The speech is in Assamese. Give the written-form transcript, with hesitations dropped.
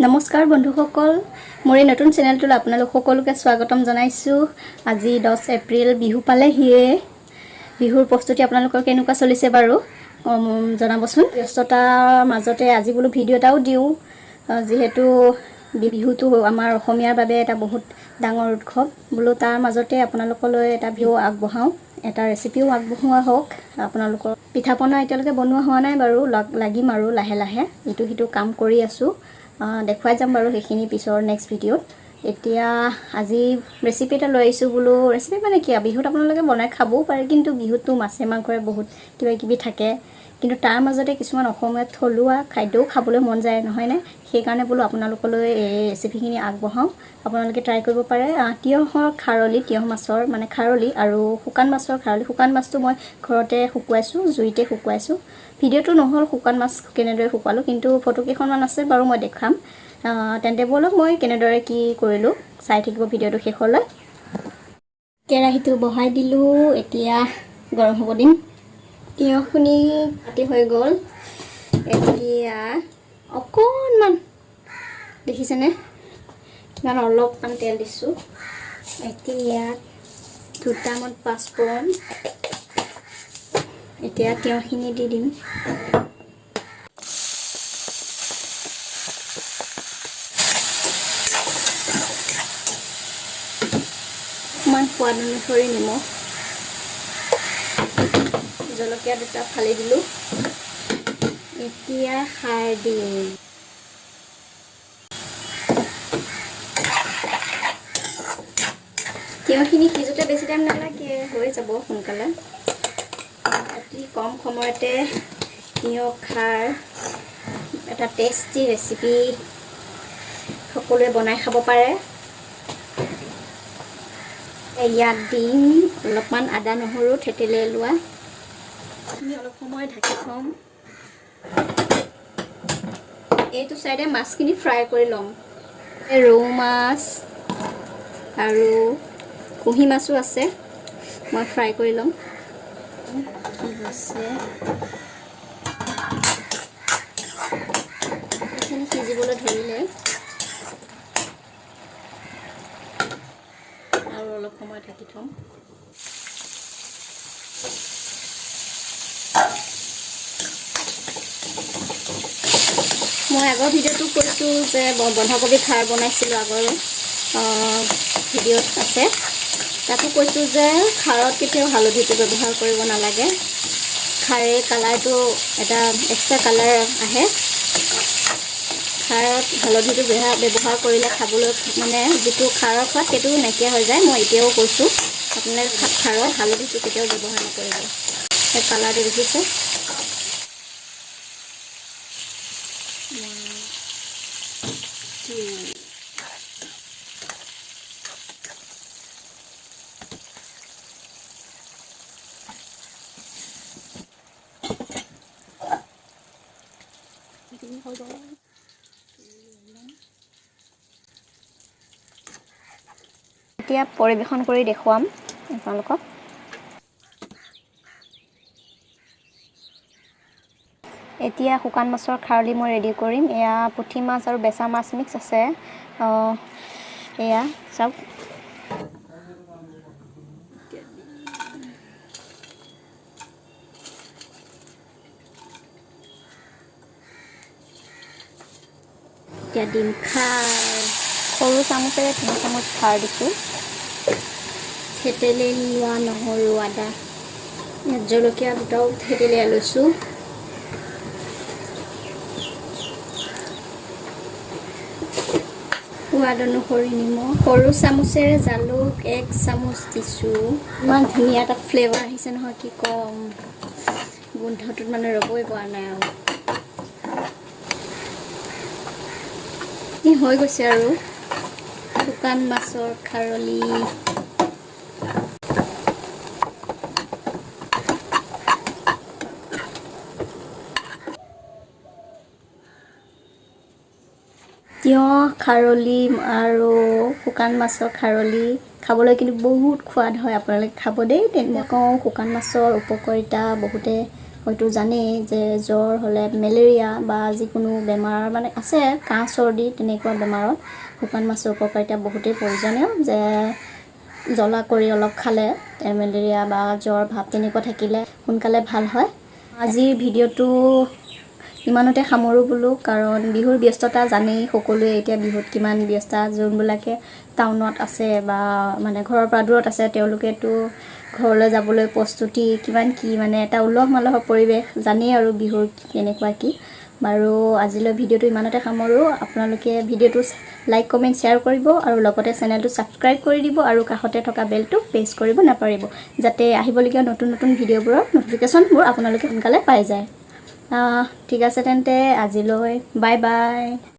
নমস্কাৰ বন্ধুসকল, মোৰ এই নতুন চেনেলটোলৈ আপোনালোক সকলোকে স্বাগতম জনাইছোঁ। আজি 10 এপ্ৰিল, বিহু পালেহিয়ে। বিহুৰ প্ৰস্তুতি আপোনালোকৰ কেনেকুৱা চলিছে বাৰু জনাবচোন। ব্যস্ততাৰ মাজতে আজি বোলো ভিডিঅ' এটাও দিওঁ। যিহেতু বিহুটো আমাৰ অসমীয়াৰ বাবে এটা বহুত ডাঙৰ উৎসৱ, বোলো তাৰ মাজতে আপোনালোকলৈ এটা ভিডিঅ' আগবঢ়াওঁ, এটা ৰেচিপিও আগবঢ়োৱা হওক আপোনালোকৰ। পিঠা পনা এতিয়ালৈকে বনোৱা হোৱা নাই বাৰু, লাগিম আৰু লাহে লাহে, ইটো সিটো কাম কৰি আছোঁ। দেখুৱাই যাম বাৰু সেইখিনি পিছৰ নেক্সট ভিডিঅ'ত। এতিয়া আজি ৰেচিপি এটা লৈ আহিছোঁ বোলো। ৰেচিপি মানে কি আৰু, বিহুত আপোনালোকে বনাই খাবও পাৰে, কিন্তু বিহুততো মাছে মাংসৰে বহুত কিবা কিবি থাকে। কিন্তু তাৰ মাজতে কিছুমান অসমীয়া থলুৱা খাদ্যও খাবলৈ মন যায়, নহয়নে? সেইকাৰণে বোলো আপোনালোকলৈ এই ৰেচিপিখিনি আগবঢ়াওঁ, আপোনালোকে ট্ৰাই কৰিব পাৰে। তিয়ঁহৰ খাৰলি, তিয়ঁহ মাছৰ মানে খাৰলি আৰু শুকান মাছৰ খাৰলি। শুকান মাছটো মই ঘৰতে শুকুৱাইছোঁ, জুইতে শুকুৱাইছোঁ। ভিডিঅ'টো নহ'ল শুকান মাছ কেনেদৰে শুকুৱালোঁ, কিন্তু ফটো কেইখনমান আছে বাৰু, মই দেখাম। তেন্তে ব'লক, মই কেনেদৰে কি কৰিলোঁ চাই থাকিব ভিডিঅ'টো শেষলৈ। কেৰাহীটো বহাই দিলোঁ, এতিয়া গৰম হ'ব দিম। তিয়ঁহখিনি কাটি হৈ গ'ল। এতিয়া অকণমান, দেখিছেনে কিমান অলপমান তেল দিছোঁ। এতিয়া দুটামান পাঁচফোৰণ। এতিয়া তিয়ঁহখিনি দি দিম। অকণমান সোৱাদ অনুসৰি নিমখ, জলকীয়া দুটা ফালি দিলোঁ। এতিয়া খাৰ দিম। তিয়ঁহখিনি সিজোতে বেছি টাইম নালাগে, হৈ যাব সোনকালে। অতি কম সময়তে তিয়ঁহ খাৰ এটা টেষ্টি ৰেচিপি সকলোৱে বনাই খাব পাৰে। ইয়াত দিম অলপমান আদা নহৰু থেতেলিয়াই লোৱা। আমি অলপ সময় ঢাকি থ'ম। এইটো চাইডে মাছখিনি ফ্ৰাই কৰি ল'ম। ৰৌ মাছ আৰু কুঁহি মাছো আছে, মই ফ্ৰাই কৰি ল'ম। কি হৈছে, এইখিনি সিজিবলৈ ধৰিলে। আৰু অলপ সময় ঢাকি থ'ম। মই আগৰ ভিডিঅ'টো কৈছোঁ যে বন্ধাকবি খাৰ বনাইছিলোঁ, আগৰ ভিডিঅ'ত আছে। তাতো কৈছোঁ যে খাৰত কেতিয়াও হালধিটো ব্যৱহাৰ কৰিব নালাগে। খাৰে কালাৰটো এটা এক্সট্ৰা কালাৰ আহে। খাৰত হালধিটো ব্যৱহাৰ কৰিলে খাবলৈ মানে যিটো খাৰৰ সোৱাদ, সেইটো নাইকিয়া হৈ যায়। মই এতিয়াও কৈছোঁ, আপোনালোকে খাৰত হালধিটো কেতিয়াও ব্যৱহাৰ নকৰিব। সেই কালাৰটো দেখিছে। One, two. হৈ গ'ল। এতিয়া পৰিৱেশন কৰি দেখুৱাম আপোনালোকক। এতিয়া শুকান মাছৰ খাৰলি মই ৰেডি কৰিম। এয়া পুঠি মাছ আৰু বেচা মাছ মিক্স আছে। এয়া চাওক। এতিয়া দিম খাৰ। সৰু চামুচেৰে 3 চামুচ খাৰ দিছোঁ। থেতেলি লোৱা নহৰু আদা, ইয়াত জলকীয়া দুটাও থেতেলিয়াই লৈছোঁ। সোৱাদ অনুসৰি নিমখ, সৰু চামুচেৰে জালুক 1 চামুচ দিছোঁ। ইমান ধুনীয়া এটা ফ্লেভাৰ আহিছে নহয়, কি ক'ম! গোন্ধটোত মানে ৰ'বই পৰা নাই। আৰু কি হৈ গৈছে আৰু শুকান মাছৰ খাৰলি। তিয়ঁহ খাৰলি আৰু শুকান মাছৰ খাৰলি খাবলৈ কিন্তু বহুত সোৱাদ হয়। আপোনালোকে খাব দেই। তেন্তে কওঁ, শুকান মাছৰ উপকাৰিতা বহুতে হয়তো জানেই যে জ্বৰ হ'লে, মেলেৰিয়া বা যিকোনো বেমাৰ মানে আছে, কাহ, চৰ্দি তেনেকুৱা বেমাৰত শুকান মাছৰ উপকাৰিতা বহুতেই প্ৰয়োজনীয়, যে জ্বলা কৰি অলপ খালে মেলেৰিয়া বা জ্বৰ ভাৱ তেনেকুৱা থাকিলে সোনকালে ভাল হয়। আজিৰ ভিডিঅ'টো ইমানতে সামৰোঁ বোলো, কাৰণ বিহুৰ ব্যস্ততা জানেই সকলোৱে, এতিয়া বিহুত কিমান ব্যস্ত। যোনবিলাকে টাউনত আছে বা মানে ঘৰৰ পৰা দূৰত আছে, তেওঁলোকেতো ঘৰলৈ যাবলৈ প্ৰস্তুতি কিমান কি, মানে এটা উলহ মালহৰ পৰিৱেশ, জানেই আৰু বিহুৰ কেনেকুৱা কি। বাৰু, আজিলৈ ভিডিঅ'টো ইমানতে সামৰোঁ। আপোনালোকে ভিডিঅ'টো লাইক, কমেণ্ট, শ্বেয়াৰ কৰিব আৰু লগতে চেনেলটো ছাবস্ক্ৰাইব কৰি দিব আৰু কাষতে থকা বেলটো প্ৰেছ কৰিব নাপাহৰিব, যাতে আহিবলগীয়া নতুন নতুন ভিডিঅ'বোৰৰ ন'টিফিকেশ্যনবোৰ আপোনালোকে সোনকালে পাই যায়। ঠিক আছে তেন্তে, আজিলৈ বাই বাই।